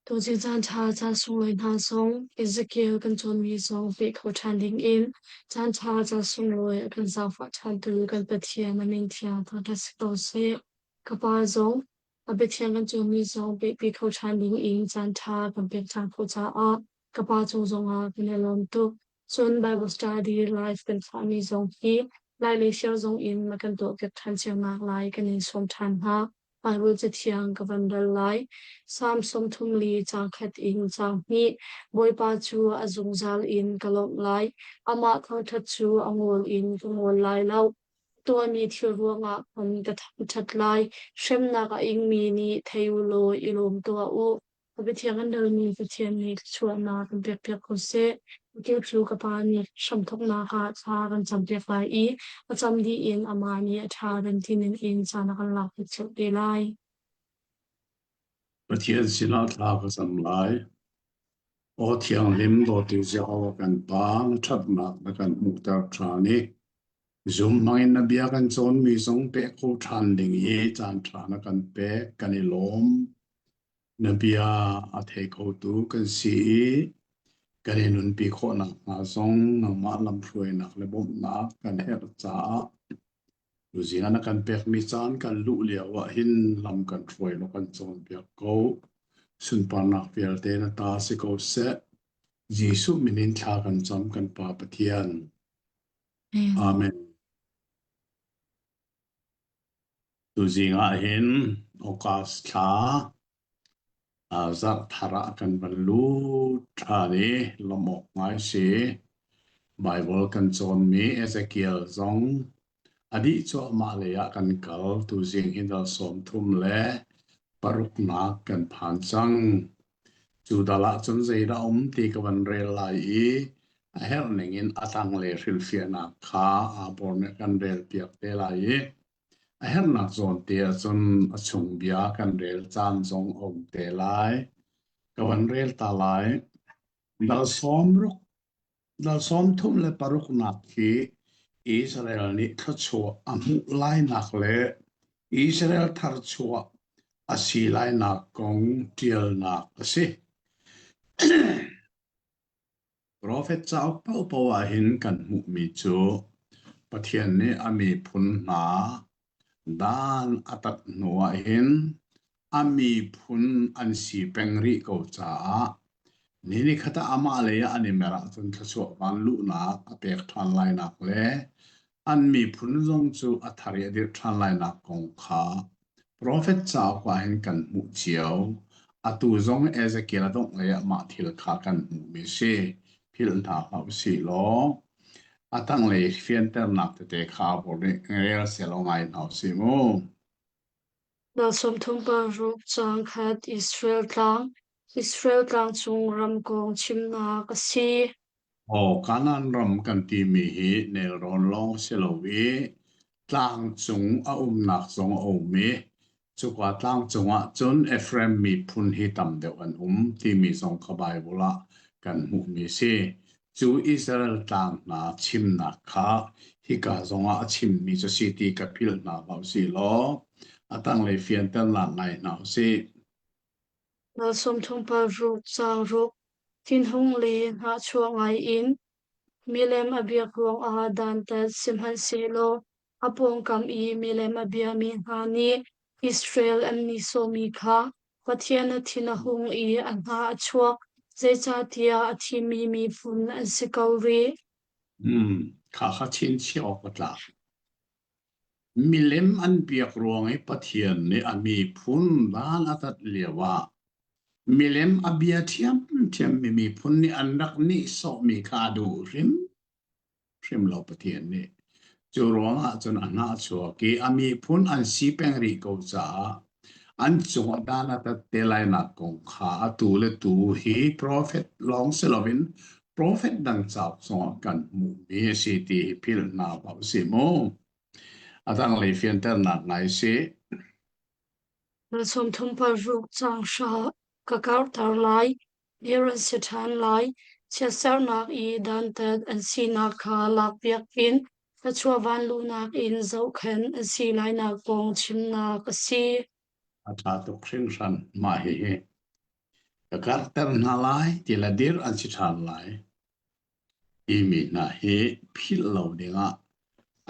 Tuzing caan ṭha caan sunglawi hna zong Ezekiel kan cawnmi zong peh kho ṭhan dingin caan ṭha caan sunglawi a kan zaangfah ṭhantu kan Pathian a min thiang thangṭhat si ko seh. Ka pa zong a biathiang kan cawnmi zong pehpi kho ṭhan dingin caan ṭha kan pek ṭhan khawh caah ka pa cung zongah kan i lawm tuk. Cun Bible study live kan thlahmi zong hi Lai le share zong in na kan tuahpiak ṭhan cio nak lai kan in sawm ṭhan hna. Bible Cathiang ka van rel lai. Salm 34 caang khat in caang hnih. Bawipa cu a zungzal in ka lawmh lai. Amah thangṭhat cu a ngol in ka ngol lai lo. Tuahmi thil ruangah khan ka thangṭhat lai. Hremnak a ingmi nih thei u law i lawm tuah u. Ka biathiang an relmi Pathian nih thluachuahnak kan pekpiak ko seh. Atu cu ka Pa nih hramthawknak ah thla kan campiak lai i a cam dih in amah nih a ṭha kan ti ning in caan a kan lakpiak colh te lai. Pathian sinah thla ka cam lai. Aw thianghlim dawtu Jehovah kan Pa, na ṭhatnak na kan hmuhter ṭhan i zum hmangin na bia kan cawnmi zong pek kho ṭhan ding i caanṭha na kan pek, kan i lawm. Na bia a thei khotu kan si i kan i nunpi khawh nakhnga zong nangmah lamhruainak le bawmhnak kan herh caah tuzing ah na kan pekmi caan kan luh lio ah hin lam kan hruai law kan cawnpiak ko. Sunparnak vialte na ta si ko seh. Jesuh min in thla kan cam kan Pa Pathian. Amen. Tuzing ah hin August thla zarh thar ah kan van lut ṭhan i lawmh awk ngai si. Baibal kan cawnmi Ezekiel zong a dih cuahmah lei ah kan kal. Tuzing hi dal 36 nak kan phan cang. Cu dal ah cun zeidah a um ti ka van rel lai i a herh ning in a tanglei hrilhfiahnak kha aa bor nih kan relpiak te lai i a herhnak zawn te ahcun a chung bia kan rel caan zong a um te lai. Ka van rel ta lai. Dal 60 Dal 36 nak hi Israel nih thluachuah a hmuh lainak le Israel tharchuah a si lainak kong ṭialnak a si. Profet cauk paohpaoh ah hin kan hmuhmi cu Pathian nih a miphun hna dan a tat hnuah hin a miphun an si peng rih ko caah ni nikhat ah amah lei ah an i mer ahcun thluachuah vanluhnak a pek ṭhan lainak le an miphun zong cu a thar i a dirh ṭhan lainak kong kha profet cauk ah hin kan hmuh cio. Atu zong Ezekiel a dongh lei ah mah thil kha kan hmuhmi a si. Philh hna hlah u sih law a tanglei fianternak tete kha rel seh law ngai hna u sih mu. Dal 36 caang khat Israel tlang Israel tlang cung ram kong chimnak a si. Aw, Kanaan ram kan timi hi nelrawn lawng si lo i tlangcung a umnak zong a um i cuka tlangcung ah cun Efraim miphun hi tam deuh an um timi zong kha Baibal ah kan hmuhmi a si. Cu Israel tlang hna chimnak kha hika zongah a chimmi cu si ti ka philh hna hlah usih law a tanglei fianternak ngai hna usih. Dal 36 caang ruk Thinhung le hnahchuah ngai in milem a biak ruangah dantat sihmanhsehlaw a pawngkam i milem a biami hna nih Israel an nihsawhmi kha Pathian a thin a hung i a hna a chuak, zeicahtiah a thimi miphun an si ko rih. Hmm, kha kha chinchiah awk a tlak. Milem an biak ruang i Pathian nih a miphun dan a tat lioah milem a bia ṭhiamṭhiammi miphun nih an rak nihsawhmi kha a duh hrim hrim lo Pathian nih. Cu ruangah cun a hnahchuak i a miphun an si peng rih ko caah an cungah dan a tat te lainak kong kha atu le tu hi profet lawng si loin profet dang cauk zongah kan hmuhmi a si ti hi philh hna hlah usih mu. A tanglei fianternak ngai si. Na 36 caang hra ka karhter lai, dir an si ṭhan lai, chiatsernak i dantat an sinak kha lakpiak in thluachuah vanluhnak in zohkhenh an si lainak kong chimnak a si. A ṭha tuk hringhran mah hihi. Ka karhter hna lai ti le dirh an si ṭhan lai timi hna hi philh lo dingah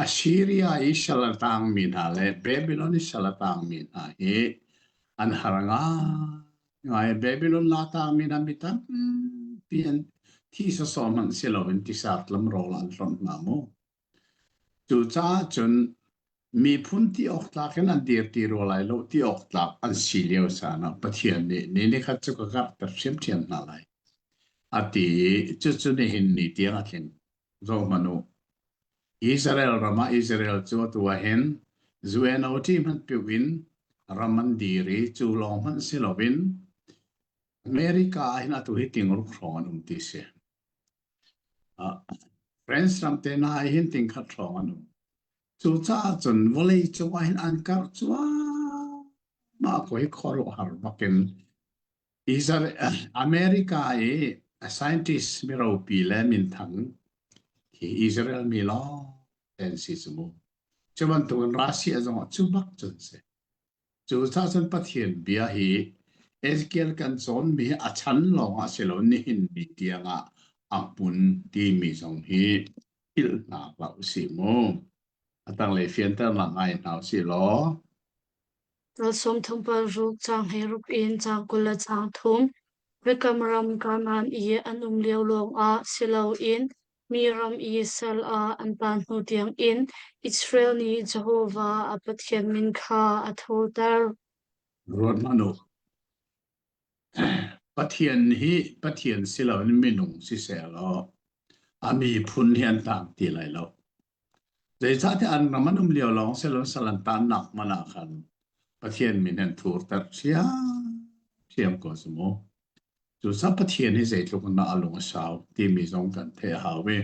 Assyria i sal a tangmi hna le Babylon i sal a tangmi hna hi an har ngaingai. Babylon la tangmi hna mi tampi an thi sawsawh hmanh si loin tisa tlamrawl an hlonh hna mu. Cucaah cun miphun ti awk tlak in an dir ti rua lai lo ti awk tlak an si lio caan ah Pathian nih ni nikhat cu ka karhter ṭhiamṭhiam hna lai a ti i cucu nihin ni tiang a tling. Zohhmanh u, Israel ram ah Israel cu atu ah hin UNOT hmanh piuh in ram an dir i cu lawng hmanh si loin America ah hin atu hi tingruk hrawng an um ti si. France ram te hna ah hin tingkhat hrawng an um. Cucaah cun vawlei cung ah hin an karh cuahmah ko hi khuaruahhar bakin America i scientist miropi le minthang khi Israel mi lawng te an si cu mu. Cu bantukin Russia zong ah cu bak cun si. Cucaah cun Pathian bia hi Ezekiel kan cawnmi hi a chan lawngah si lo nihin ni tiangah a hmun timi zong hi philh hna hlah usih mu. A tanglei fianternak ngai hna usih law. Dal 36 caang 16 in caang 23 Biakam ram Kanaan i an um lio lawngah si loin Mi ram i sal ah an taan hnu tiangin Israel nih Jehovah a Pathian min kha a thurter. Ruat hmanh u. Pathian hi Pathian si loin minung siseh law a miphun hi an tang ti lai lo. Zeicahtiah an ram an um lio lawng si loin sal an taannak hmanh ah khan Pathian min an thurter ṭhiamṭhiam ko cu mu. Cucaah Pathian hi zeitluk in dah a lung a sau timi zong kan theih a hau i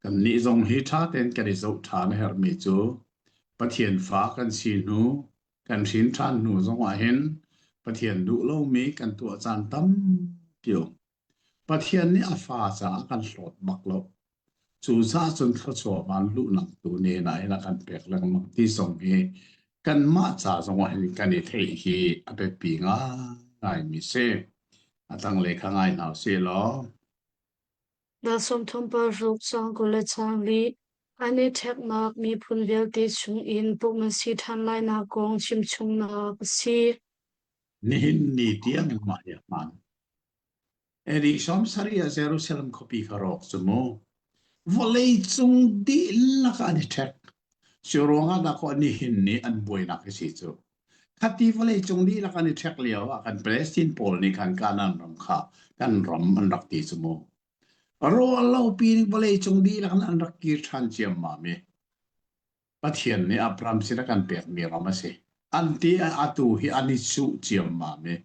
kannih zong hi ṭha tein kan i zoh ṭhan a herhmi cu Pathian fa kan si hnu, kan hrin ṭhan hnu zongah hin Pathian duh lomi kan tuah caan tampi um. Pathian nih a fa caah a kan hlawt bak lo. Cucaah cun thluachuah van luhnak tu nen ah hin a kan pek lengmang ti zong hi kanmah ca zongah hin kan i theih hi a biapi ngaingaimi si. A tanglei kha ngai hna usih law. Dal 36 caang 24 An i ṭheknak miphun vialte chungin pumh an si ṭhan lainak kong chimchungnak a si. Nihin ni tiang in mah hi a hmaan. Edi 70 ah Jerusalem khuapi kha rawk cu mu. Vawleicung dihlak ah an i ṭhek. Cu ruangah dahkaw nihin ni an buainak hi si cu. Khati vawleicung dihlak an i ṭhek lio ah kan Palestine pawl nih khan Canaan ram kha kan ram an rak ti cu mu. Ruah lo pi ning vawleicung dihlak in an rak kir ṭhan ciammam i Pathian nih Abraham sin a kan pekmi ram a si. An ti atu hi an i cuh ciammam i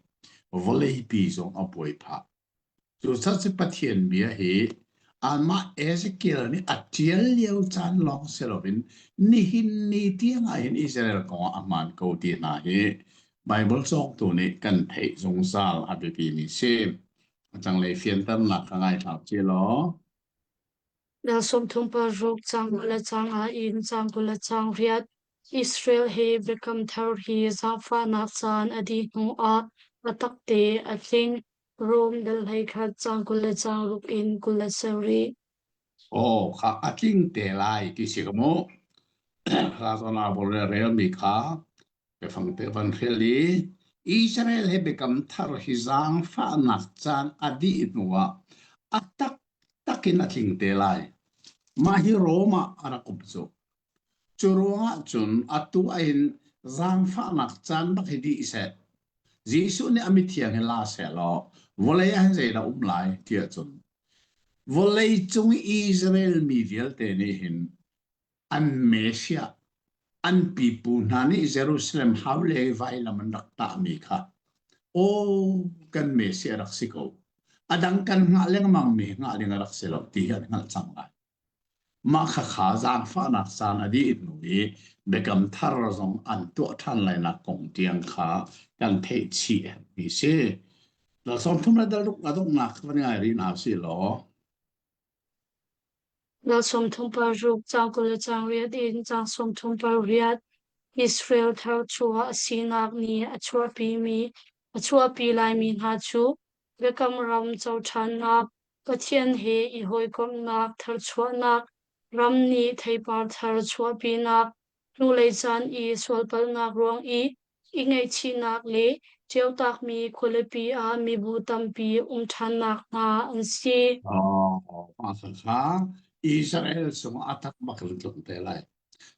vawleipi zong a buai phah. Cucaah cu Pathian bia hi amah Ezekiel nih a ṭial lio caan lawng si loin nihin ni tiang ah hin Israel kong ah a hmaan ko ti hna hi Baibal cawngtu nih kan theih zungzal a biapimi si. A tanglei fianternak ka ngaithla ci law. Dal 36 caang kul le caang ah in caang 20 le caang riat Israel he biakam thar hi zaangfahnak caan a dih hnuah a takte a tling. Rom dal 11 caang 20 le caang ruk in 27. Aw kha a tling te lai ti si ka mu. Kha zawn ah bol relmi kha Biafang te van hrel i Israel he biakam thar hi zaangfahnak caan a dih hnuah a taktak in a tling te lai. Mah hi Rom ah a rak um cu. Cu ruangah cun atu ah hin zaangfahnak caan bak hi dih seh. Jesuh nih a mithiang hi la seh law vawlei ah hin zeidah um lai tiah cun vawlei cung Israel mi vialte nih hin An Messiah, an pipu hna nih Jerusalem haulei vailam an rak tahmi kha aw kan Messiah rak si ko. A dang kan hngah lengmangmi hngah ding a rak si lo ti hi an hngalh cang lai. Mah khakha zaangfahnak caan a dih hnu i biakam thar zong an tuah ṭhan lainak kong tiang kha kan theih chih mi si. Dal 30 le dal ruk a donghnak van ngai rih hna sih law. Dal 36 caang 20 le caang riat in caang 38 Israel tharchuah a sinak nih a chuahpimi a chuahpi laimi hna cu. Biakam ram co ṭhannak, Pathian he i hawikomhnak tharchuahnak, ram nih theipar thar chuahpinak, hnulei caan i sualpalhnak ruang i i ngaihchihnak le ṭiaotakmi khualipi ah mibu tampi um ṭhannak hna an si. Oh, mah kha Israel cungah a tak bak in tlung te lai.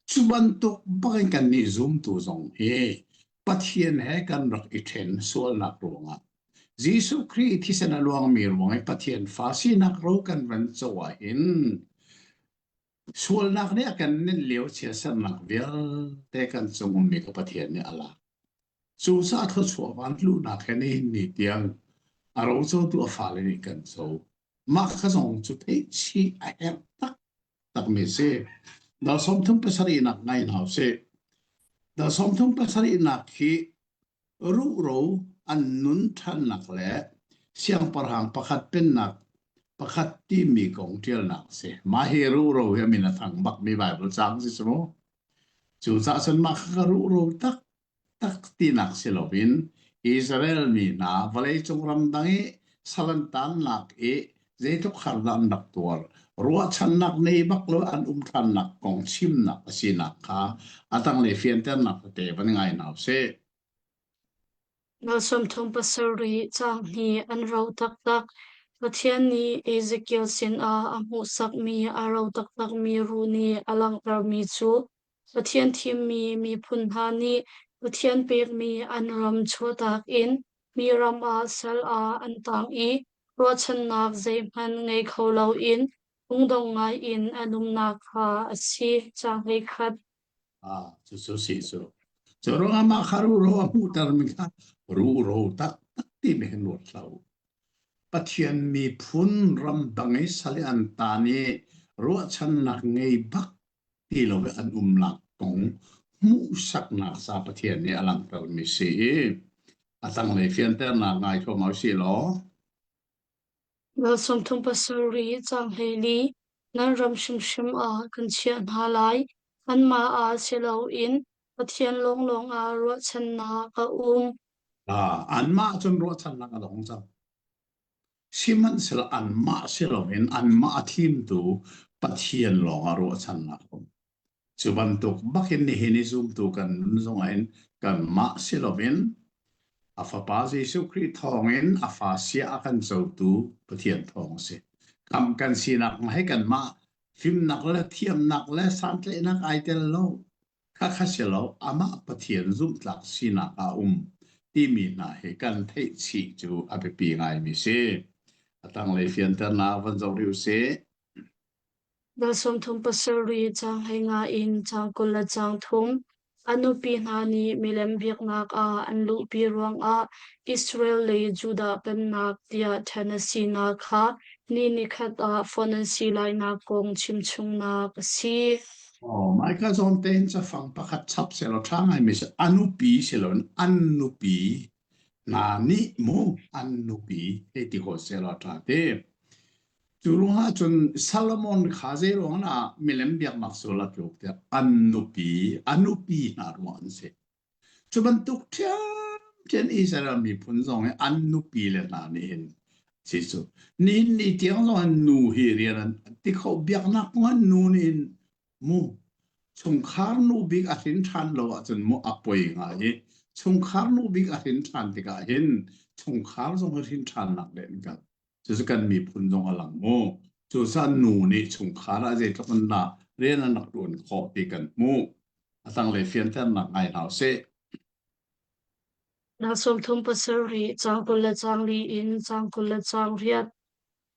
Cu bantuk bak in kannih zumtu zong hi Pathian he kan rak i ṭhen sualnak ruangah Jesuh Khrih thisen a luangmi ruang i Pathian fa sinak ro kan van co ahhin sualnak nih a kan nenh lio chiatsernak vialte kan cung ummi kha Pathian nih a lak. Cucaah thluachuah van luhnak he nihin ni tiang a rocotu a fale nih kan co. Mah kha zong cu theih chih a herh tak takmi si. Dal 37 nak ngai hna usih. Dal 37 nak hi ruhro an nun ṭhannak le siangpahrang pakhat pennak pakhat timi kong ṭialnak a si. Mah hi ruhro hi a min a thang bakmi Baibal caang si cu mu. Cucaah cun mah kha ruhro tak tak tinak si loin Israel mi hna vawleicung ramdang i sal an taannak i zeitluk har dah an rak tuar, ruahchannak nei bak lo an um ṭhannak kong chimnak a sinak kha a tanglei fianternak tete van ngai hna usih. Dal 37 caang hnih an ro taktak. Pathian nih Ezekiel sinah a hmuhsakmi a ro taktakmi ruh nih a langhtermi cu Pathian thimmi miphun hna nih Pathian pekmi an ram chuahtak in mi ram ah sal ah an tang i ruahchannak zeihmanh ngei kho loin lungdong ngaiin an umnak kha a si. Caang 11. Ah, cucu si cu. Cu ruangah mah kha ruhro a hmuhtermi kha ruhro taktak timi hin ruat hlah u. Pathian miphun ramdang i sal i an taan i ruahchannak ngei bak ti lo i an umnak kong hmuhsaknak ca Pathian nih a langhtermi si i a tanglei fianternak ngai kho mau si law Dal 37 caang 14 Nan ram hrimhrim ah kan chiah hna lai. Anmah ah si loin Pathian lawnglawng ah ruahchannak a um. Ah, anmah cun ruahchannak a dong cang. Sihmanhsehlaw anmah si loin anmah a thimtu Pathian lawng ah ruahchannak a um. Cu bantuk bakin nihin i zumtu kan nun zongah hin kanmah si loin a Fapa Jesuh Khrih thawngin a fa sia a kan cotu Pathian thawng a si. Khamh kan sinak hna hi kanmah fimnak le thiamnak le santlaihnak ai tel lo. Khakha si lo, amah Pathian zumhtlak sinak ah um timi hna hi kan theih chih cu a biapi ngaimi si. A tanglei fianternak van zoh rih usih. Dal 37 caang 15 in caang 23 A nupi hna nih milem biaknak ah an luhpi ruangah Israel le Judah pennak tiah ṭhen a sinak kha ni nikhat ah fonh an si lainak kong chimchungnak a si. Oh, Micah zawn tein cafang pakhat chap selaw ṭha ngaimi si a nupi si loin an nupi hna nih mu an nupi hei ti ko selaw ṭha ti. Cu ruangah cun Solomon kha zei ruang ah milem biaknak sual a tluk tiah an nupi a nupi hna ruang an si. Cu bantuk ṭhiamṭhiam Israel miphun zong hi an nupi le hna nih hin si cu nihin ni tiang zong hin nu hi rian an ti kho biaknak kong ah nu nih hin mu chungkhar nu bik a hrin ṭhan lo ahcun mu a poi ngai i chungkhar nu bik a hrin ṭhan tikah hin chungkhar zong hi hrin ṭhannak le an kal. Cucu kan miphun zong a lang mu. Cucaah nu nih chungkhar ah zeitluk in dah rian an rak ṭuan khawh ti kan hmuh. A tanglei fianternak ngai hna usih. Dal 37 caang 20 le caang li in caang 20 le caang riat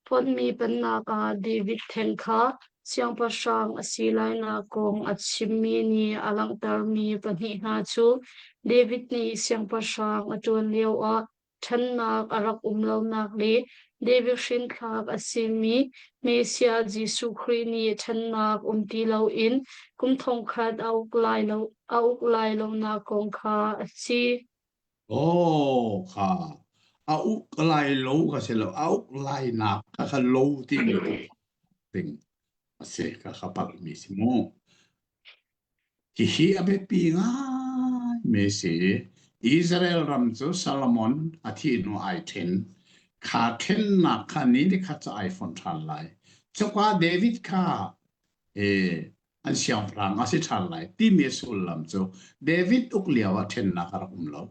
Fonhmi pennak ah David theng kha siangpahrang a si lainak kong a chimmi nih a langhtermi pahnih hna cu David nih siangpahrang a ṭuan lioah ṭhannak a rak um lonak le David hrinthlak a simi Messiah Jesuh Khrih nih ṭhannak um ti loin kum thongkhat a uk lai lo a uk lai lonak kong kha a si. Oh, kha a uk lai lo ka si lo a uk lai nak kha kha lo timi ding a si ka kha palhmi si mu. Hihi a biapi ngaimi a si. Israel ram cu Solomon a thih hnu ai ṭhen. Kha ṭhennak kha ni nikhat cu ai fonh ṭhan lai. Cuka David kha an siangpahrang a si ṭhan lai timi sullam cu David uk lio ah ṭhennak a rak um lo.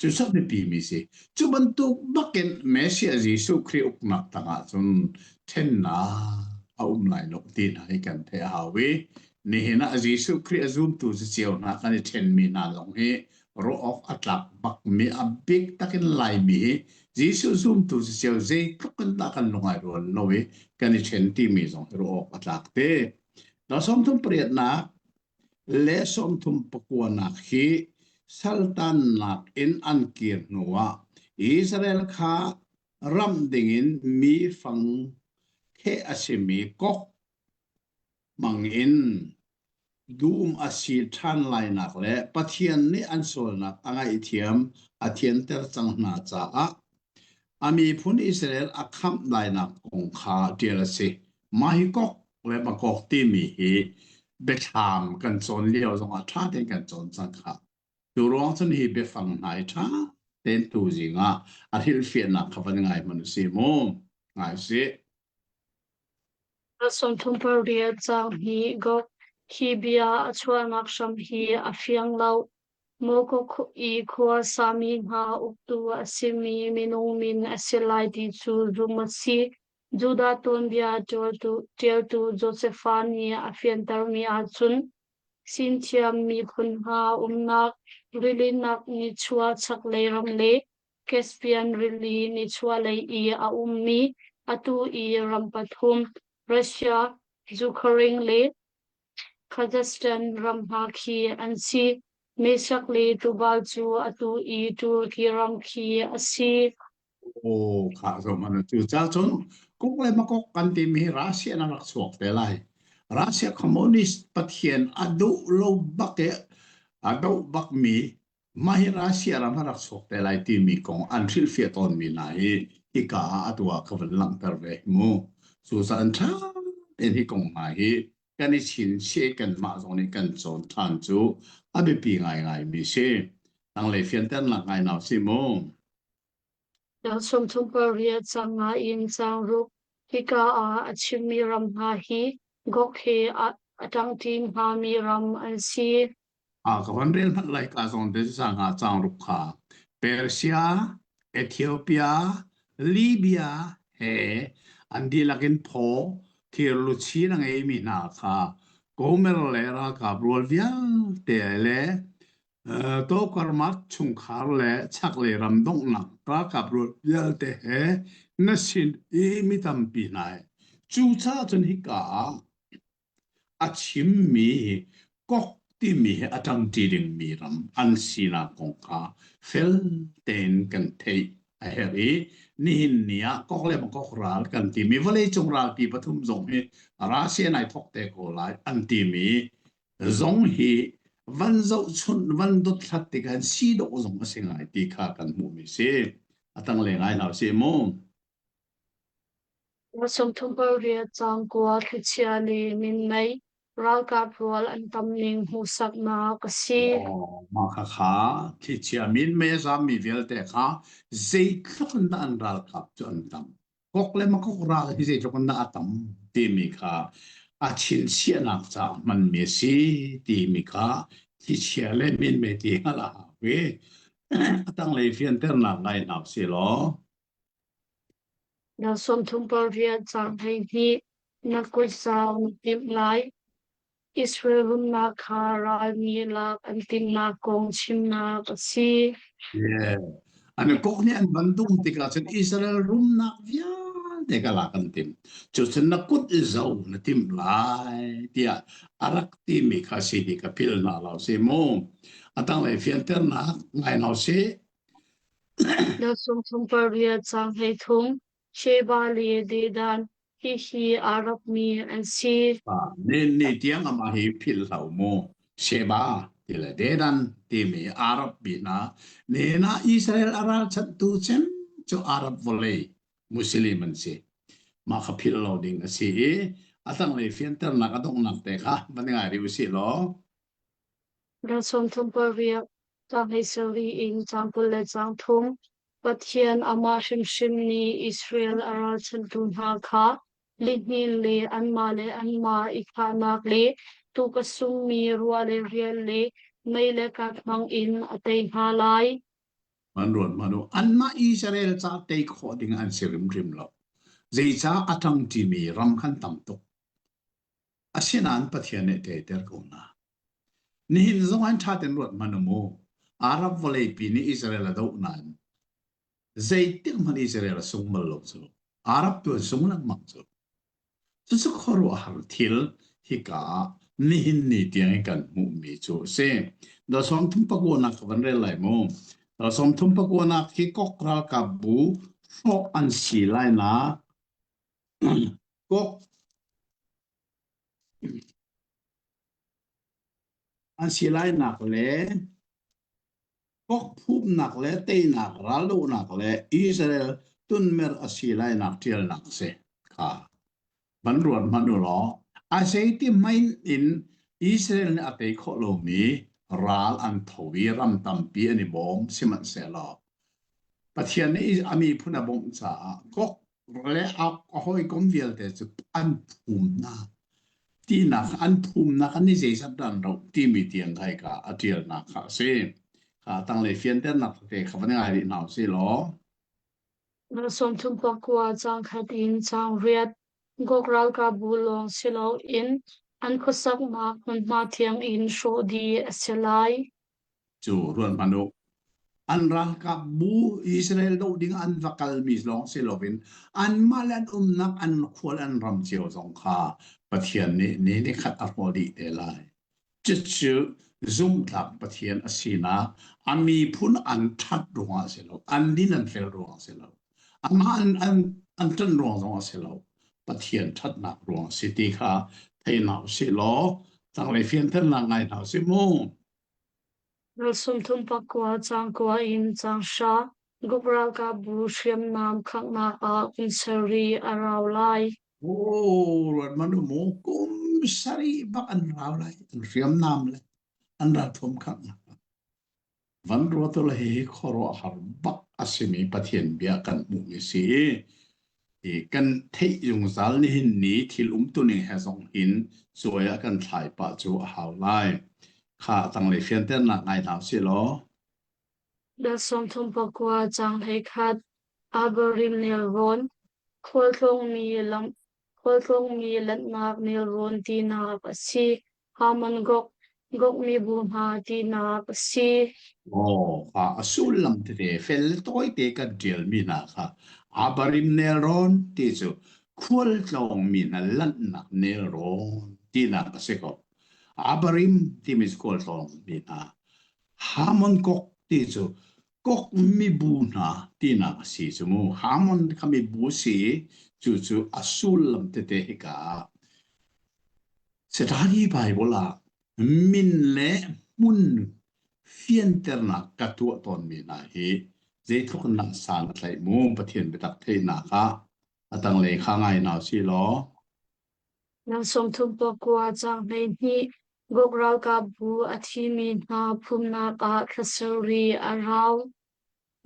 Cu sak biapi mi si. Cu bantuk bakin Messiah Jesuh Khrih uknak tangah cun ṭhennak a um lai lo ti hna hi kan theih a hau i nihin ah Jesuh Khrih a zumtu cu cio hna kan i ṭhenmi hna zong hi ruah awk a tlak bakmi a bik takin Laimi hi Jesuh zumtu cu cio zeitluk in dah kan lungai rual lo i kan i ṭhen timi zong hi ruah awk a tlak te. Dal sawmthum pariatnak le sawmthum pakuanak hi saltannak in an kir hnuah Israel kha ramh dingin mi fang kheh a simi kok hmangin dum a si ṭhan lainak le Pathian nih an sualnak a ngaihthiam a thianter cang hna caah a miphun Israel a khamh lainak kong kha ṭial a si. Mah hi kok le Makok timi hi biathlam kan cawn lio zongah ṭha tein kan cawn cang kha. Cu ruang cun hi biafang hna hi ṭha tein tuzing ah a hrilhfiahnak kha van ngai hmanh u sih mu. Ngai sih. 38 caang hi Gog hi bia a chuahnak hram hi a fiang lo. Mogok i khua sami hna uktu a simi minung min a si lai ti cu zumh a si. Judah tuanbia ṭialtu Josefa nih a fiantermi ahcun Sinthiam miphun hna umnak rilinak nichuah chaklei ram le Caspian Rili nichuahlei i a ummi atu i ram pathum Russia, Ukraine le Kazakhstan ram hna khi an si. Meshach le Tubal cu atu i Turkey ram khi a si. Aw kha zo man cu ca cun kok le makok kan timi hi Russia na rak chuak te lai. Russia communist pathian a duh lo bak i a doh bak mi mah hi Russia ram a rak chuak te lai timi kong an hrilhfiah tawnmi hna hi hika ah atu ah ka van langhter ve mu. Cucaah an ṭha tein hi kong hna hi kan i chinchiah kanmah zong nih kan cawn ṭhan cu a biapi ngaingaimi si. Tanglei fianternak ngai nau si mu. 38 cang nga in cang ruk. Hika ah a chimmi ram hna hi Gog he a ṭangṭi hngami ram an si. A ka van rel hmanh lai ka zawn te sa nga cang ruk kha Persia, Ethiopia, Libya he an dihlak in phaw thir luchin a ngeimi hna kha Gomer le ralkap rual vialte le Tokarmak chungkhar le chaklei ram donghnak ralkap rual vialte he na sin i mi tampi hna he. Cucaah cun hika ah a chimmi kok timi hi a ṭangṭi dingmi ram an sinak kong kha fel tein kan theih a herh i nihin ni ah kok le kok ral kan timi vawleicung ralpi pathum zong hi Russia nai thok te ko lai an timi zong hi van zohchunh van dothlat tikah si dawh zong a si ngai ti kha kan hmuhmi si a tanglei ngai hna si mu. 38 caang kua thlichia le minmei ralkap rual an tam ning hmuhsaknak a si. Mah khakha thlichia minmei a zammi vialte kha zeitluk in dah an ralkap cu an tam. Kok le makok ral hi zeitluk in dah a tam timi kha a chinchiahnak caah hmanmi a si timi kha thlichia le minmei ti hngalh a hau i a tanglei fianternak ngai hna usih law Na 38 caang 12 Na kutzau na timh lai. Israel rumnak kha ral nih lak an timhnak kong chimnak a si. Yeah. An kok nih an van dum tikah cun Israel rumnak vialte ka lak an tim. Cucun na kut i zo na timh lai tiah a rak timi kha si ti ka philh hna lo si mu. A tanglei fianternak ngai hna sih. Na 38 caang 13 Sheba le Dedan hihi Arab mi an si. Ni ni tiang amah hi philh hlah mu. Sheba ti le Dedan timi Arab mi hna nihin ah Israel a ralchanhtu cem cu Arab vawlei Muslim an si. Mah kha philh lo ding a si i a tanglei fianternak a donghnak te kha van ngai rih usih law. Ral 38 caang 27 in caang 23. Pathian amah hrimhrim nih Israel a ralchanhtu hna kha lihnin le anmah le anmah i khahnak le tuk a summi ruah le rial le mei le kat hmang in a tei hna lai. An ruat hmanh u. Anmah Israel ca tei khawh ding an si rimrim lo. Zeicah a ṭangṭimi ram khan tam tuk. Asinain Pathian nih teiter ko hna. Nihin zong an ṭha tein ruat hmanh u mu. Arab vawleipi nih Israel a doh nain zeitik hmanh Israel a sung bal lo cu. Arab tu an sung lengmang cu. Cucu khuaruahhar thil hika ah nihin ni tiang i kan hmuhmi cu a si. Dal sawmthum pakuanak ka van rel lai mu. Dal sawmthum pakuanak hi kok ralkap bu hrawh an si lainak kok an si lainak le Kokphumnak le teinak raldohnak le Israel tunmer a si lainak ṭialnak a si kha van ruat hmanh u law a zeiti hmanh in Israel nih a tei khawh lomi ral an tho i ram tampi an i bawm sihmanhsehlaw Pathian nih a miphun a bawmh caah kok le a hawikom vialte cu an phum hna tinak an phumnak an i zeizat dah an roh timi tiang kha hika a ṭialnak kha a si. Kha tanglei fianternak tete kha van ngai rih hna usih law. Sawmthum pakua caang khat in caang riat Gog ralkapbu lawng si loin an khuasaknak hmunhma thiang in hrawh dih a si lai. Cu ruat hmanh u. An ralkap bu Israel doh ding an va kalmi lawng si loin anmah le an umnak an khual an ram cio zong kha Pathian nih ni nikhat a hrawh dih te lai. Cucu zumhtlak Pathian a sinak a miphun an ṭhat ruangah a si lo, an din an fel ruangah a si lo, amah an, an, an ṭanh ruang zong a si lo. Pathian ṭhatnak ruang a si ti kha thei hna usih law tanglei fianternak ngai hna usih mu. Dal 34 caang kua in caang hra Guk ralkapbu hriamnam khanghnak ah kum sarih a rau lai. Oh, ruat man mu kum sarih bak an rau lai an hriamnam le an ralthuam khanghnak. Van ruat le hi khuaruahhar bak a simi Pathian bia kan hmuhmi si i kan theih zungzal nihin ni thil umtuning he zong hin cuai ah kan thlai pah cu a hau lai. Kha tanglei fianternak ngai hna usih law. Dal 39 caang 11 Abarim nelrawn khualtlawngmi lam khualtlawngmi lanhnak nelrawn tinak a si. Haman Gog, Gog mibu hna tinak a si. Aw, kha a sullam tete fel le tawite kan ṭialmi hna kha Abarim nelrawn ti cu khualtlawngmi hna lanhnak nelrawn tinak a si ko. Abarim timi cu khualtlawngmi hna. Hamon Gog ti cu Gog mibu hna tinak a si cu mu. Hamon kha mibu si cucu a sullam tete hika ah Satan hi Baibal ah min le hmun fianternak ka tuah tawnmi hna hi zeitluk in dah san a tlaih mu Pathian biatak theihnak ah a tanglei kha ngai hna usih law. Nang 39 caang 12 Gog ralkapbu a thimi hna phumnak ah thla sarih a rau.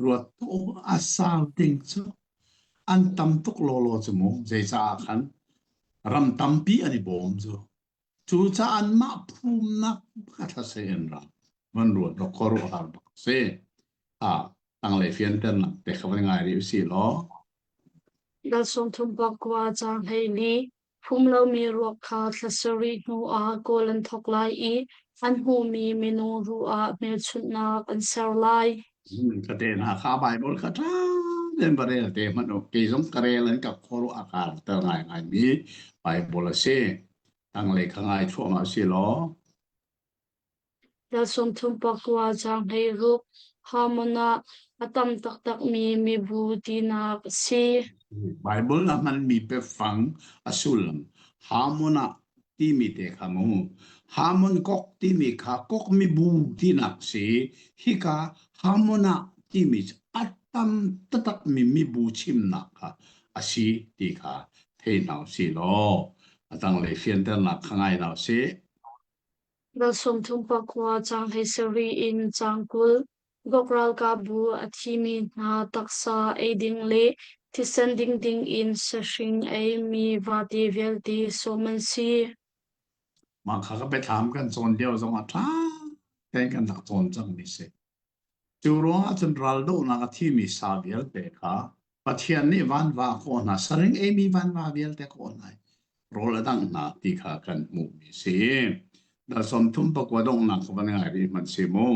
Ruat tuah a sau ding cu an tam tuk lawlaw cu mu zeicaah khan ram tampi an i bawm cu cucaah anmah phumnak ka thlase in ram van ruat rawk khuaruahhar bak si a tanglei fianternak te kha van ngai rih usih law Dal 39 caang 14 Phum lomi ruak kha thla sarih hnuah kawl an thawk lai i an hmuhmi minung ruh ah hmelchunhnak an ser lai. Ka te hna kha Baibal kha ṭha tein va rel te hmanh u. Kei zong ka rel an ka khuaruah a ka ter ngaingaimi Baibal a si. Tanglei kha ngai thluahmah si law. Dal 39 caang 16 Harmon ah a tam taktakmi mibu tinak a si. Baibal a hmanmi biafang a sullam Harmon ah timi te kha mu. Harmon kok timi kha kok mibu tinak si. Hika Harmon ah timi cu a tam taktakmi mibu chimnak kha a si ti kha thei hna usih law a tanglei fianternak kha ngai hna usih. Dal 39 caang 17 in caang 20. Gog ralkapbu a thimi hna taksa ei ding le thisen ding dingin sahring a eimi vate vialte sawm an si. Mah kha ka biathlam kan cawn lio zongah ṭha tein kan rak cawn cangmi si. Cu ruangah cun raldohnak a thimi sa vialte kha Pathian nih vanva a kawh hna, saring eimi vanva vialte a kawh hna i rawl a dangh hna ti kha kan hmuhmi si. Dal 39 donghnak ka van ngai rih hmanh si mu.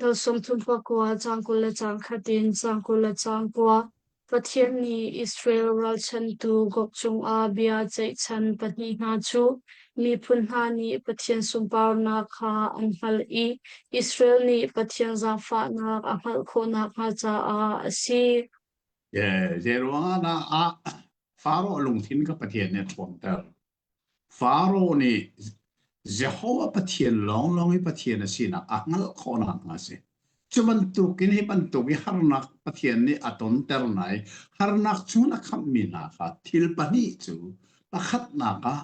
Dal 39 caang 20 le caang khat in caang 29. Pathian nih Israel ralchanhtu Gog cungah bia ceihchan pahnih hna cu miphun hna nih Pathian sunparnak kha an hngalh i Israel nih Pathian zaangfahnak a hngalh khawh nakhnga caah a si. Zei ruangah dah ah Faro lungthin kha Pathian nih a ṭhawnter? Faro nih Jehovah Pathian lawnglawng hi Pathian a sinak a hngalh khawh nakhnga a si. Cu bantukin hi bantuk i harnak Pathian nih a tonter hna i harnak chung a khamhmi hna kha thil pahnih cu pakhatnak ah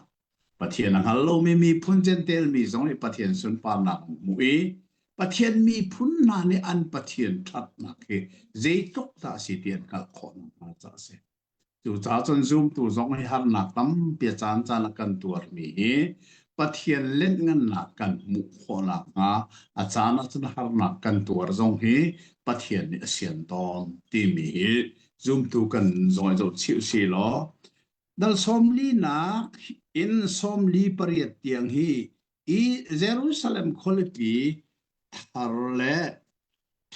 Pathian a hngal lomi miphun Jentail mi zong nih Pathian sunparnak an hmuh i Pathian miphun hna nih an Pathian ṭhatnak hi zeitluk dah a si ti an hngalh khawh nakhnga caah a si. Cucaah cun zumtu zong hi harnak tampi a caancaan a kan tuarmi hi Pathian lenhngannak kan hmuh khawh nakhnga a caan ahcun harnak kan tuar zong hi Pathian nih a sian tawn timi hi zumtu kan zong i zohchih usih law dal sawmlinak in 48 tiang hi i Jerusalem khualipi thar le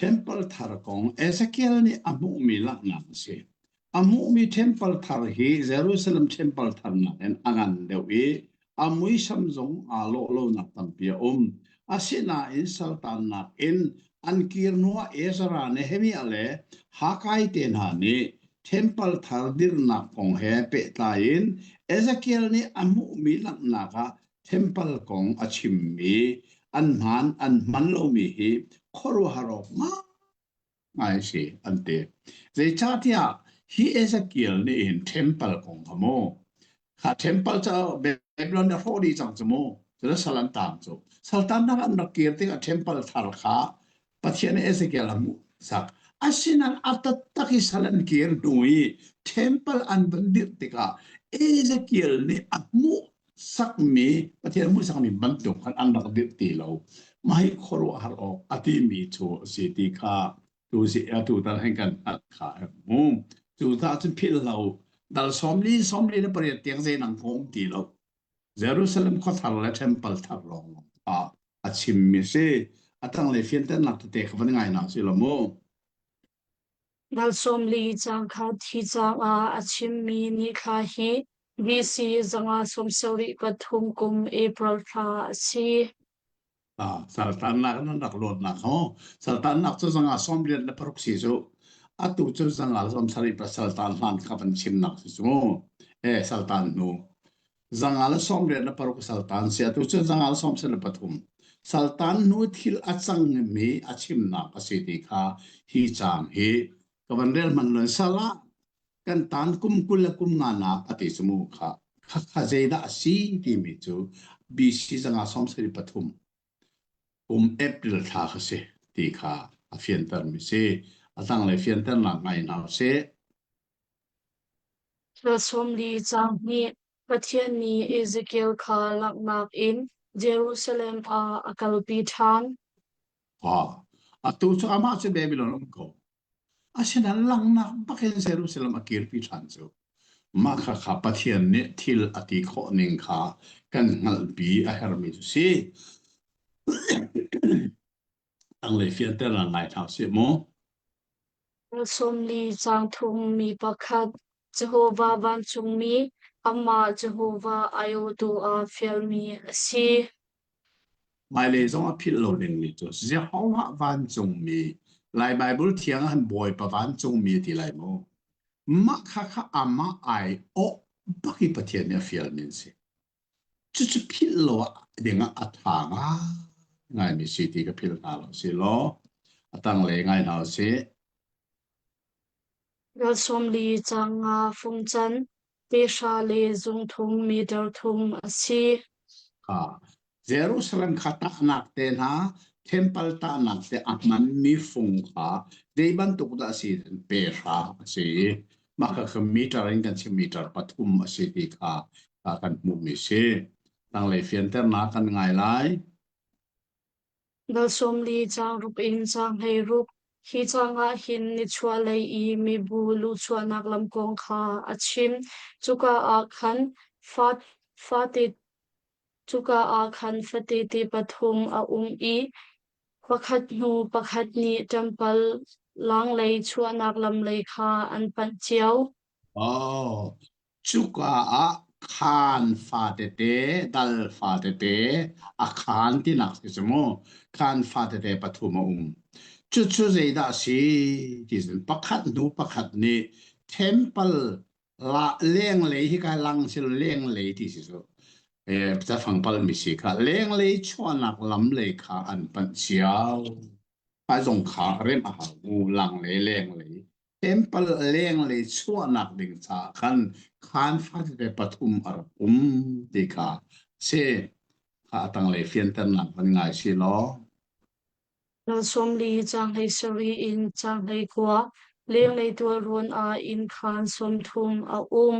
Temple thar kong Ezekiel nih a hmuhmi langhnak a si. A hmuhmi temple thar hi Jerusalem temple thar nakin a ngan deuh i a muisam zong aa lawh lonak tampi a um. Asinain saltannak in an kir hnuah Ezra, Nehemiah le Hakai te hna nih temple thar dirhnak kong he pehtlai in Ezekiel nih a hmuhmi langhnak ah Temple kong a chimmi an hmaan an hman lomi hi khuaruahhar awk ngai a si an ti. Zeicahtiah hi Ezekiel nih hin temple kong kha mu kha temple cu Babylon a hrawh dih cang cu mu cun sal an tang cu saltannak an rak kir tikah temple thar kha Pathian nih Ezekiel a hmuhsak. Asinain a taktak i sal an kir hnu i temple an van dirh tikah Ezekiel nih a hmuhsakmi Pathian hmuhsakmi bantuk khan an rak dirh ti lo. Mah hi khuaruahhar awk a timi cu a si ti kha tu zi atu tal hin kan hngalh kha a hmu. Cu ta cun philh lo dal 40 48 tiang zei nang ko um ti lo. Jerusalem khuathar le temple thar lawng ah a chimmi a si. A tanglei fianternak tete kha van ngai hna si lo mu. Dal 40 caang kha thi caah a chimmi nithla hi BC 173 kum April thla a si. Ah, saltannak nan rak luatnak ho. Saltannak cu zanga 96 si cu. Atu cu zanga 70 pa saltan hlan kha van chimnak si cu. Eh, saltan hnu. Zanga le 86 saltan si. Atu cu zanga le 73. Saltan hnu thil a cangmi a chimnak a si ti kha hi caang hi ka van rel hman lon salah kan tan kum 20 le kum nga nak a ti cu mu kha khakha zeidah a si timi cu BC zanga 73 kum April thla kha si ti kha a fiantermi si a tanglei fianternak ngai hna usih. Thla 40 caang hnih Pathian nih Ezekiel kha langhnak in Jerusalem ah a kalpi ṭhan. Ah, atu cu amah cu Babylon um ko. Asinain langhnak bakin Jerusalem a kirpi ṭhan cu mah khakha Pathian nih thil a ti khawh ning kha kan hngalhpi a herhmi cu si. Tanglei fianternak ngai hna usih mu. 40 caang thum mi pakhat Jehovah vancungmi amah Jehovah aiawhtu ah fialmi a si. Hmailei zong a philh lo dingmi cu Jehovah vancungmi Lai Baibal thiang ah Bawipa vancungmi a ti lai mu. Mah kha kha amah ai awh bak i Pathian nih a fialmi an si. Cucu philh lo ding ah a ṭha ngaingaimi si ti ka philh hna lo si law a tanglei ngai hna usih. Ral 40 caang nga fungcan pehra le zungthum meter thum a si. Jerusalem kha tahnak te hna. Temple tahnak te a hmanmi fung kha zei bantuk dah a si pe hra a si i mah kha meter in kan chim meter pathum a si ti kha kan hmuhmi si. Tanglei fianternak kan ngai lai. Dal 40 caang ruk in caang 16 Hi caang ah hin nichuahlei i mibu luhchuahnak lam kong kha a chim. Cuka ah khan fate Cuka ah khan fatete pathum a um i pakhat hnu pakhat nih ṭampal langlei chuahnak lam lei kha an panh cio. Oh, cuka ah khaan fatete, dal fatete, a khaan tinak si cu mu. Khaan fatete pathum a um. Cucu zeidah a si ti cun pakhat hnu pakhat nih temple La lenglei hi ka lang si lenglei ti si cu cafang palmi si kha lenglei chuahnak lam lei kha an panh cio. A zong kha rem a hau mu langlei lenglei temple lenglei chuahnak ding caah khan khaan fatete pathum a rak um ti kha si kha a tanglei fianternak van ngai si law. Dal 40 caang 17 in caang 19 lenglei tualrawn ah innkhaan 30 a um.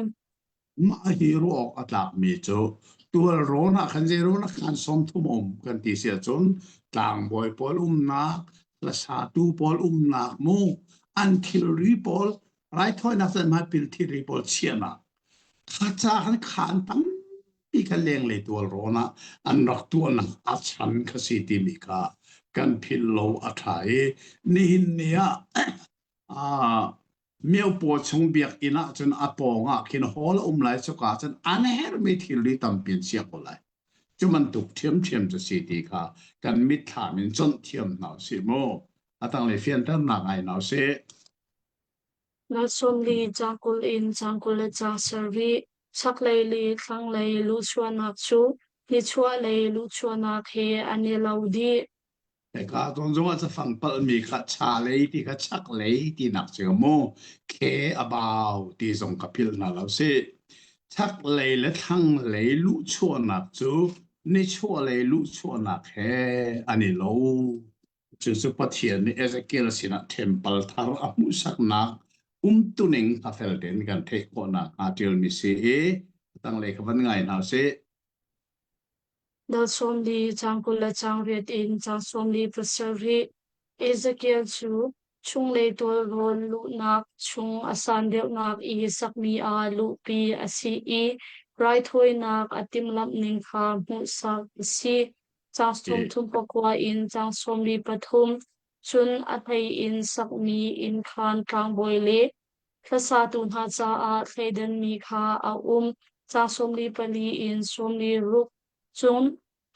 Mah hi ruah awk a tlakmi cu tualrawn ah khan zeirawn ah khan 30 um kan ti si ahcun tlangbawi pawl umnak, hlasatu pawl umnak mu, an thilri pawl raithawinak cun hmaipil thilri pawl chiahnak kha ca khan khaan tampi kha lenglei tualrawn ah an rak tuahnak a chan kha si timi kha kan philh lo a ṭha i nihin ni ah ah miopaw chung biakinn ah cun a pawng ah khin hall a um lai cuka cun an herhmi thilri tampi an chiah ko lai. Cu bantuk ṭhiamṭhiam cu si ti kha kan mitthlam in conh thiam hna usih mu. A tanglei fianternak ngai hna usih. Dal 40 caang 20 in caang 27 chaklei le thlanglei luhchuahnak cu nichuahlei luhchuahnak he an i lo dih. Hika zawn zongah cafang palhmi kha chalei ti kha chaklei tinak si mu. Khe a bau ti zong ka philh hna lo si. Chaklei le thlanglei luhchuahnak cu nichuahlei luhchuahnak he an i lo. Cucu Pathian nih Ezekiel sinah ṭhempal thar a hmuhsaknak umtuning kha fel tein kan theih khawh nakhnga ṭialmi si i a tanglei kha van ngai hna usih. Dal 40 caang 20 le caang riat in caang 47 Ezekiel cu chunglei tualrawn luhnak chung a san deuhnak i sakmi ah luhpi a si i raithawinak a timhlamh ning kha hmuhsak a si. Caang 39 in caang 43 cun a hlei in sakmi innkhaan tlangbawi le hlasatu hna caah thleidanmi kha a um. Caang 44 in 46 cun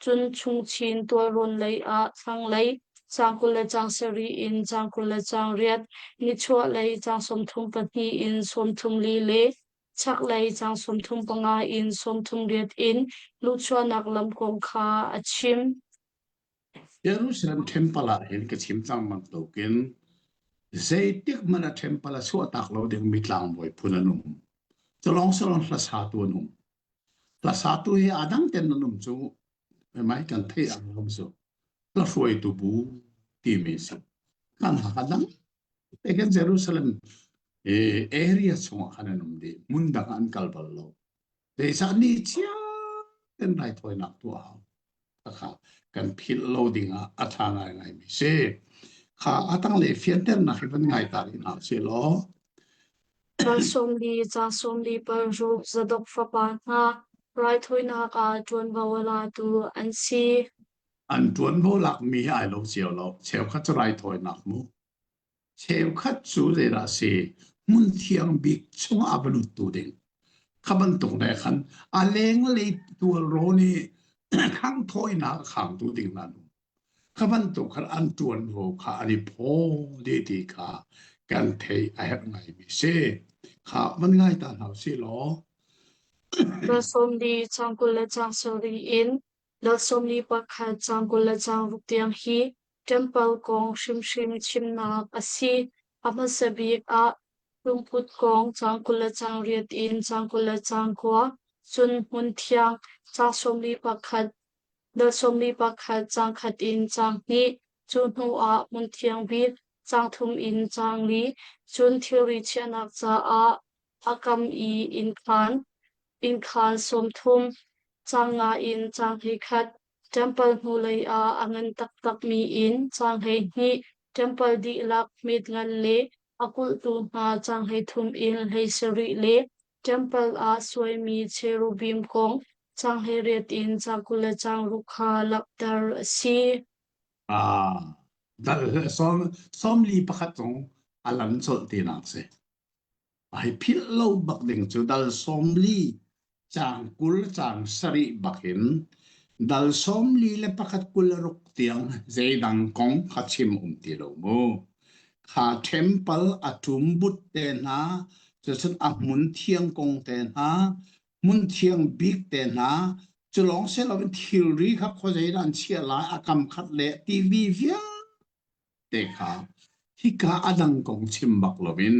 cun chungchin tualrawn lei ah thlanglei caang 20 le caang sarih in caang 20 le caang riat, nichuahlei caang 32 in 34 le chaklei caang 35 in 38 in luhchuahnak lam kong kha a chim. Jerusalem temple ah hin ka chim cang bantukin zeitik hmanh ah temple a chuahtak lo dingmi tlangbawi phun an um. Culawng silawng hlasatu an um. Hlasatu hi aa dang ten an um cu mai kan theih ang um cu. Hla hruaitu bu timi si. Kan hak a dang te kan Jerusalem area chungah khan an um dih. Hmun dang ah an kal bal lo. Zeicah ni chia ten raithawinak tuah hau. Kha kan philh lo dingah a ṭha ngaingaimi si. Kha a tanglei fianternak hi van ngai ta rih hna usih law. Dal 40 caang 46 Zadok fapa hna raithawinak ah ṭuanvo a latu an si. An ṭuanvo lakmi hi ai lo cio lo. Cheukhat cu raithawinak mu. Cheukhat cu zeidah a si? Hmun thiang bik chungah a va luttu ding. Kha bantuk ne khan a lenglei tualrawn i khangthawinak a khangtu ding hna nu. Kha bantuk khan an ṭuanvo kha an i phaw dih ti kha kan theih a herh ngaimi si. Kha van ngai ta hna usih law. Dal 40 caang 20 le caang sarih in dal 41 caang 20 le caang ruk tiang hi Temple kong hrimhrim chimnak a si. A hmasa bik ah lungput kong caang 20 le caang riat in caang 20 le caang kua, cun hmunthiang caang 41. Dal 41 caang khat in caang hnih, cu hnuah hmun thiang bik caang thum in caang li, cun thilri chiahnak caah a kam i innkhaan, innkhaan 30, caang nga in caang 11, Ṭempal hnulei ah a ngan taktakmi inn caang 12, ṭempal dihlak hmetngan le a kulhtu hna caang 33 in 17 le ṭempal ah suaimi cherubim kong caang 18 in caang 20 le caang ruk kha langhter a si. Ah, dal 41 zong a lan colh tinak si. Ai philh lo bak ding cu dal 40 caang 20 caang sarih bak in dal 41 26 tiang zeidang kong kha chim um ti lo mu. Kha temple a ṭumbut te hna, cucun a hmun thiang kong te hna, hmun thiang bik te hna, cu lawng si loin thilri kha khuazei dah an chiah lai, a kam khat le TV vialte te kha hika a dang kong chim bak loin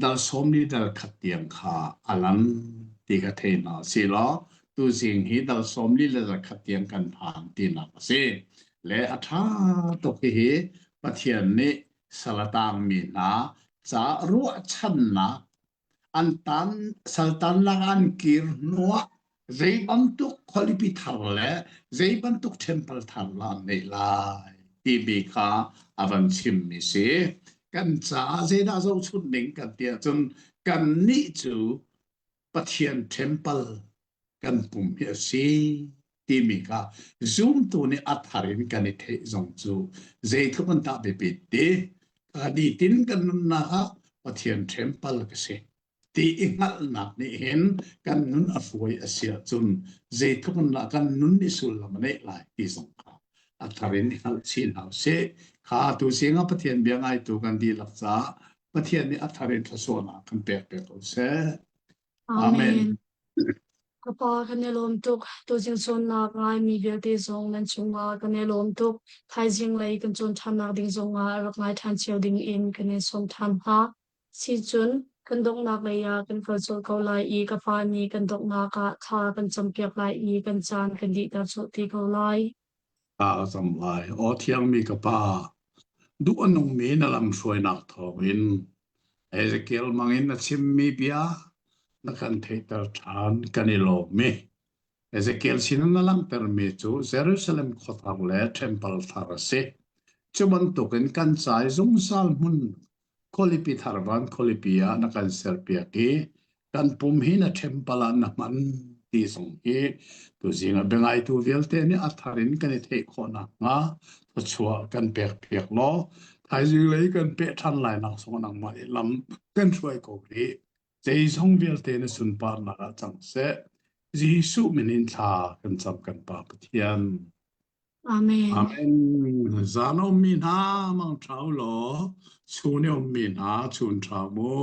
dal 40 dal khat tiang kha a lan ti kha thei hna si law tuzing hi dal 40 le dal khat tiang kan phan tinak a si. Le a ṭha tuk hihi Pathian nih salatang mi hna ca ruahchannak An tan, saltannak an kir hnuah zei bantuk khualipi thar le zei bantuk temple thar lah an neih lai timi kha a van chimmi si. Kan caah zeidah zohchunh ding kan ti ahcun kannih cu Pathian temple kan pum hi a si timi kha zumtu nih a thar in kan i theih zong cu zeitluk an dah biapit ti ka nitin kan nunnak ah Pathian temple ka si ti i hngalhnak nih hin kan nun a hruai a si ahcun zeitluk in lah kan nun nih sullam a neih lai ti zong kha a thar in i hngalh chin hau sih. Kha tu singa Pathian bia ngaitu kan dihlak caah Pathian nih a thar in thluachuahnak kan pek pek ko seh. Amen. Ka pa kan i lawm tuk. Tuzing cawnnak ngaimi vialte zong nan cungah kan i lawm tuk. Thaizing lei kan cawn ṭhannak ding zongah rak ngai ṭhan cio ding in kan in sawm ṭhan hna. Sicun kan donghnak lei ah kan kal colh ko lai i ka fa nih kan donghnak ah thla kan campiak lai i kan caan kan dihter colh te ko lai. Ka cam lai. Aw thiangmi ka Pa, duh a nungmi na lamhruainak thawngin Ezekiel mangin na chimmi bia na kan theihter ṭhan kan i lawm i Ezekiel sin na langhtermi cu Jerusalem khuathar le temple thar a si. Cu bantukin kan ca i zungzal hmun khualipi thar van khualipi ah na kan serpiak i kan pum hi na temple ah na hman ti zong hi tuzing ah biangaitu vialte nih a thar in kan i theih khawh nakhnga thluachuah kan pek piak law thaizing lei kan peh ṭhan lai nak song nangmah nih lam kan hruai ko rih zeizong vialte na sunparnak ah cang seh Jesuh min in thla kan cam kan Pa Pathian Amen. Amen. Zan ummi hna mang ṭha u law, chun i ummi hna chun ṭha mu.